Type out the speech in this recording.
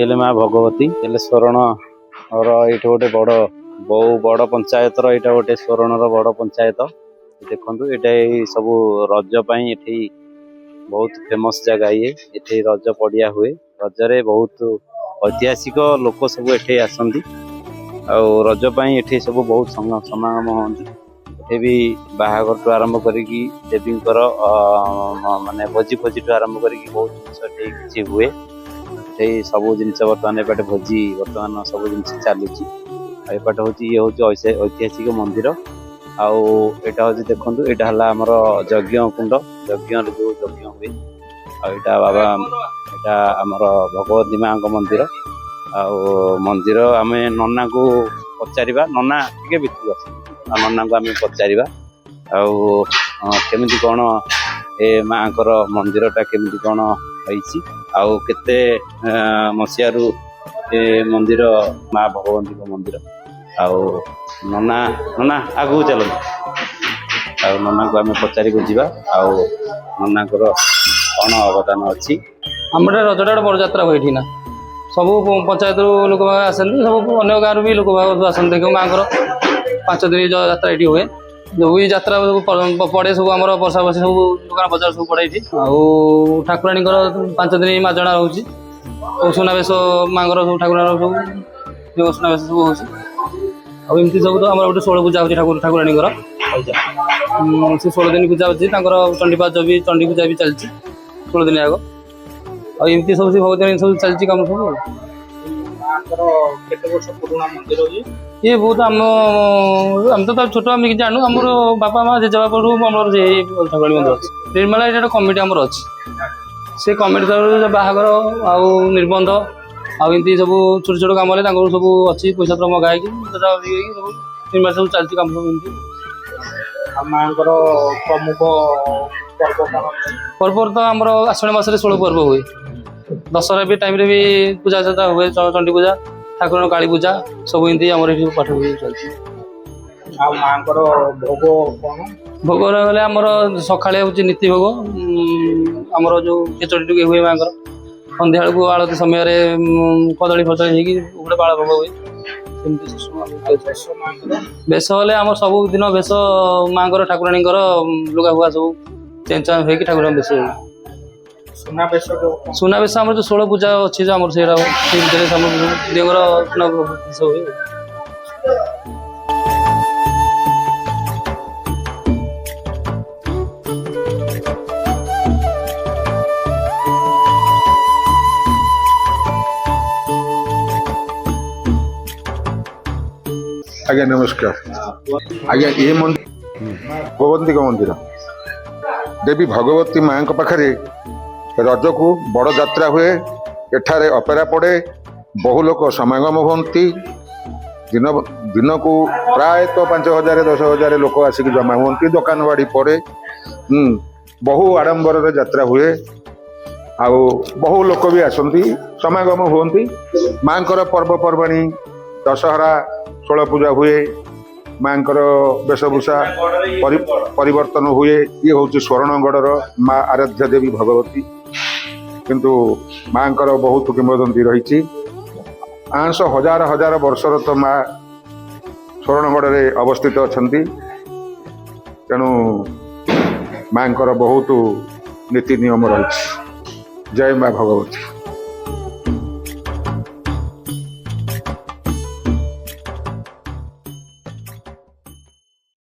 ଇଏ ହେଲେ ମା ଭଗବତୀ। ହେଲେ ସ୍ୱରଣର ଏଇଠି ଗୋଟେ ବଡ, ବହୁ ବଡ ପଞ୍ଚାୟତର ଏଇଟା ଗୋଟେ ସ୍ୱରଣର ବଡ ପଞ୍ଚାୟତ। ଦେଖନ୍ତୁ, ଏଇଟା ଏଇ ସବୁ ରଜ ପାଇଁ ଏଠି ବହୁତ ଫେମସ ଜାଗା ଇଏ। ଏଠି ରଜ ପଡିଆ ହୁଏ। ରଜରେ ବହୁତ ଐତିହାସିକ ଲୋକ ସବୁ ଏଠି ଆସନ୍ତି ଆଉ ରଜ ପାଇଁ ଏଠି ସବୁ ବହୁତ ସମାଗମ ହୁଅନ୍ତି। ଏଠି ବି ବାହାଘରଠୁ ଆରମ୍ଭ କରିକି ଦେବୀଙ୍କର ମାନେ ଭୋଜି ଫୋଜିଠୁ ଆରମ୍ଭ କରିକି ବହୁତ ଜିନିଷ ଏଠି କିଛି ହୁଏ। ଏଠି ସବୁ ଜିନିଷ ବର୍ତ୍ତମାନ ଏପଟେ ଭୋଜି, ବର୍ତ୍ତମାନ ସବୁ ଜିନିଷ ଚାଲୁଛି। ଆଉ ଏପଟେ ହଉଛି, ଇଏ ହଉଛି ଐତିହାସିକ ମନ୍ଦିର। ଆଉ ଏଇଟା ହଉଛି, ଦେଖନ୍ତୁ, ଏଇଟା ହେଲା ଆମର ଯଜ୍ଞ କୁଣ୍ଡ, ଯଜ୍ଞରେ ଯୋଉ ଯଜ୍ଞ ହୁଏ। ଆଉ ଏଇଟା ବାବା, ଏଇଟା ଆମର ଭଗବତୀ ମାଙ୍କ ମନ୍ଦିର। ଆଉ ମନ୍ଦିର ଆମେ ନନାଙ୍କୁ ପଚାରିବା। ନନା, ଟିକେ ଭିତରକୁ ଆସ। ଆଉ ନନାଙ୍କୁ ଆମେ ପଚାରିବା ଆଉ କେମିତି କଣ ଏ ମାଙ୍କର ମନ୍ଦିରଟା କେମିତି କଣ ହେଇଛି ଆଉ କେତେ ମସିହାରୁ ଏ ମନ୍ଦିର, ମା ଭଗବତୀଙ୍କ ମନ୍ଦିର। ଆଉ ନନା, ନନା, ଆଗକୁ ଚାଲନ୍ତୁ। ଆଉ ନନାଙ୍କୁ ଆମେ ପଚାରି ବୁଝିବା ଆଉ ନନାଙ୍କର କଣ ଅବଦାନ ଅଛି। ଆମର ରଜଟା ଗୋଟେ ବଡ଼ ଯାତ୍ରା ହୁଏ ଏଠି ନା। ସବୁ ପଞ୍ଚାୟତରୁ ଲୋକ ଆସନ୍ତି, ସବୁ ଅନ୍ୟ ଗାଁରୁ ବି ଲୋକ ଆସନ୍ତି ଦେଖିବାକୁ। ମାଙ୍କର 5 ଦିନ ଯାତ୍ରା ଏଠି ହୁଏ। ଯୋଉ ବି ଯାତ୍ରା ସବୁ ପଡ଼େ, ସବୁ ଆମର ବର୍ଷା ବର୍ଷି ସବୁ ଦୋକାନ ବଜାର ସବୁ ପଡ଼େ ଏଠି। ଆଉ ଠାକୁରାଣୀଙ୍କର 5 ଦିନ ମାଜଣା ରହୁଛି ଆଉ ସୁନାବେଶ ମାଙ୍କର ସବୁ, ଠାକୁରାଣୀଙ୍କର ସବୁ ଯୋଉ ସୁନାବେଶ ସବୁ ହଉଛି। ଆଉ ଏମିତି ସବୁ ତ ଆମର ଗୋଟେ ଷୋଳ ପୂଜା ହଉଛି ଠାକୁର ଠାକୁରାଣୀଙ୍କର। ସେ 16 ଦିନ ପୂଜା ହଉଛି ତାଙ୍କର। ଚଣ୍ଡୀପାଠ ବି, ଚଣ୍ଡୀ ପୂଜା ବି ଚାଲିଛି 16 ଦିନ ଆଗ। ଆଉ ଏମିତି ସବୁ ସେ ଭଗବତୀ ସବୁ ଚାଲିଛି କାମ ସବୁ ଆଉ। ମାଙ୍କର କେତେ ବର୍ଷ ପୁରୁଣା ମନ୍ଦିର ଇଏ? ଇଏ ବହୁତ ଆମ, ଆମେ ତ ଛୋଟ, ଆମେ କିଛି ଜାଣୁ। ଆମର ବାପା ମା ଜେଜେବାପାଠୁ ଆମର ସେ ଠାକୁରାଣୀ ମନ୍ଦିର ଅଛି। ନିର୍ମଳା, ଏଇଟା ଗୋଟେ କମିଟି ଆମର ଅଛି। ସେ କମିଟି ତରଫରୁ ବାହାଘର ଆଉ ନିର୍ବନ୍ଧ ଆଉ ଏମିତି ସବୁ ଛୋଟ ଛୋଟ କାମ ହେଲେ ତାଙ୍କର ସବୁ ଅଛି, ପଇସା ପତ୍ର ମଗା ହେଇକି ହେଇକି ସବୁ ନିର୍ମାଣ ସବୁ ଚାଲିଛି କାମ ସବୁ ଏମିତି। ଆଉ ମାଙ୍କର ପ୍ରମୁଖ ପର୍ବ କଣ ଅଛି? ପର୍ବ ତ ଆମର ଆଷାଢ଼ ମାସରେ ଷୋଳ ପର୍ବ ହୁଏ। ଦଶହରା ବି ଟାଇମରେ ବି ପୂଜା ଯାତ୍ରା ହୁଏ, ଚଣ୍ଡୀ ପୂଜା, ଠାକୁରଙ୍କ କାଳୀ ପୂଜା, ସବୁ ଏମିତି ଆମର ଏଠି ପାଠ ହୁଏ, ଚାଲିଛି। ଆଉ ମାଙ୍କର ଭୋଗ କଣ? ଭୋଗ ହେଲେ ଆମର ସକାଳେ ହେଉଛି ନୀତି ଭୋଗ, ଆମର ଯୋଉ ଖେଚଡ଼ି ଟିକେ ହୁଏ ମାଙ୍କର। ସନ୍ଧ୍ୟାବେଳକୁ ଆଳତି ସମୟରେ କଦଳୀ ଫଦଳୀ ହେଇକି ଗୋଟେ ବାଳ ଭୋଗ ହୁଏ। ସେମିତି system ଆମର ଚାଲିଛି। ବେଶ ମାଙ୍କର? ବେଶ ହେଲେ ଆମର ସବୁଦିନ ବେଶ ମାଙ୍କର, ଠାକୁରାଣୀଙ୍କର ଲୁଗା ଫୁଗା ସବୁ ଚେଞ୍ଜ ଚାଞ୍ଜ ହେଇକି ଠାକୁରାଣୀ ବେଶ ହୁଏ। ସୁନା ବେଶ ଯୋଉ କଣ? ସୁନାବେଶ ଆମର ଯୋଉ ଷୋଳ ପୂଜା ଅଛି, ଯୋଉ ଆମର ସେଇଟା ସେଇ ଭିତରେ ଆମର ଦେହଙ୍କର ସୁନା ବେଶ ହୁଏ। ଆଜ୍ଞା, ନମସ୍କାର ଆଜ୍ଞା। ଏ ମନ୍ଦିର ଭଗବତୀଙ୍କ ମନ୍ଦିର। ଦେବୀ ଭଗବତୀ ମାଙ୍କ ପାଖରେ ରଜକୁ ବଡ଼ ଯାତ୍ରା ହୁଏ। ଏଠାରେ ଅପେରା ପଡ଼େ, ବହୁ ଲୋକ ସମାଗମ ହୁଅନ୍ତି। ଦିନ ଦିନକୁ ପ୍ରାୟତଃ 5,000, 10,000 ଲୋକ ଆସିକି ଜମା ହୁଅନ୍ତି। ଦୋକାନ ବାଡ଼ି ପଡ଼େ। ବହୁ ଆଡ଼ମ୍ବରରେ ଯାତ୍ରା ହୁଏ ଆଉ ବହୁ ଲୋକ ବି ଆସନ୍ତି, ସମାଗମ ହୁଅନ୍ତି। ମାଙ୍କର ପର୍ବପର୍ବାଣୀ ଦଶହରା, ଷୋଳ ପୂଜା ହୁଏ। ମାଙ୍କର ବେଶଭୂଷା ପରିବର୍ତ୍ତନ ହୁଏ। ଇଏ ହେଉଛି ସ୍ୱର୍ଣ୍ଣଗଡ଼ର ମା ଆରାଧ୍ୟ ଦେବୀ ଭଗବତୀ। କିନ୍ତୁ ମାଙ୍କର ବହୁତ କିମ୍ବଦନ୍ତୀ ରହିଛି। ପାଞ୍ଚଶହ ହଜାର ହଜାର ବର୍ଷର ତ ମା ସ୍ୱର୍ଣ୍ଣଗଡ଼ରେ ଅବସ୍ଥିତ ଅଛନ୍ତି। ତେଣୁ ମାଙ୍କର ବହୁତ ନୀତି ନିୟମ ରହିଛି। ଜୟ ମା ଭଗବତୀ।